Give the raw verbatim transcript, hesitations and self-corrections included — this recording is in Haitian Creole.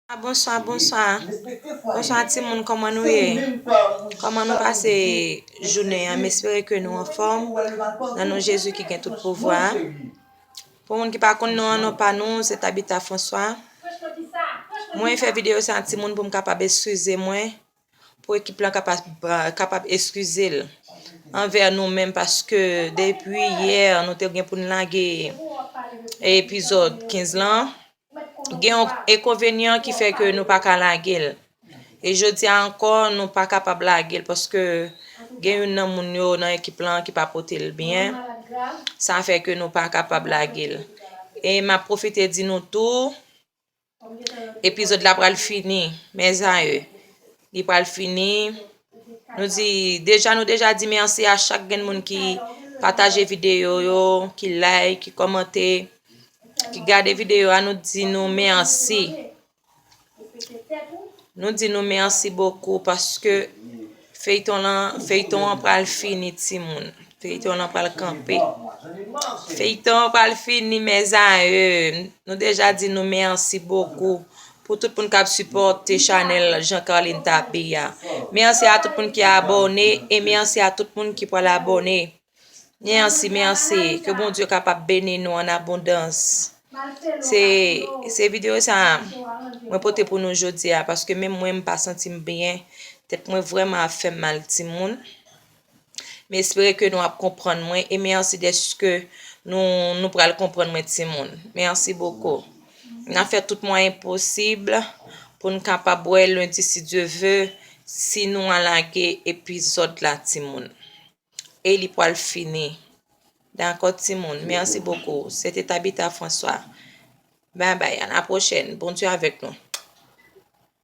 Ah, bonswa, bonswa. Bonswa, timoun, kòman nou ye? Kòman nou pase jounen an? M espere ke nou anfòm. Nan non Jezi ki gen tout pouvwa. Pou moun ki pa konn non an, non pa nou, se Tabitha François. Mwen fè videyo sa, timoun, pou m kapab eskize mwen. Pou ekip lan kapab, kapab eskize l anvè nou menm, paske depi yè, nou te gen pou n lage epizòd kenz lan. Gen yon enkonvenyan ki fè ke nou pa ka lage l. E jodi a ankò, nou pa kapab lage l paske gen youn nan moun yo nan ekip lan ki pa pote l byen. Sa fè ke nou pa kapab lage l. E m ap pwofite di nou tou, epizòd la pral fini, mèzanmi. Li pral fini. Nou di, deja, nou deja di mèsi a chak grenn moun ki pataje videyo yo, ki like, ki kòmante, ki gade videyo a, nou di nou mèsi. Nou di nou mèsi bokou paske feyton lan, feyton an pral fini, timoun. Feyton lan pral kanpe. Feyton an pral fini, mèzanmi. Nou deja di nou mèsi bokou pou tout moun k ap sipòte chanèl Jean Carlin Tapé a. Mèsi a tout moun ki abòne e mèsi a tout moun ki pral abòne. Mèsi, mèsi. Ke Bondye kapab beni nou an abondans. Se, se videyo sa mwen pote pou nou jodi a, paske menm mwen, m pa santi m byen. Tèt mwen vrèman ap fè m mal, timoun. M espere ke nou ap konprann mwen e mèsi dèske nou, nou pral konprann mwen, timoun. Mèsi bokou. N a fè tout mwayen posib pou n kapab wè lendi, si Dye ve, si nou a lage epizòd la, timoun. E li pral fini. Dakò, timoun? Mèsi bokou. Se te Tabitha François. Babay, a la pwochèn. Bondye avèk nou.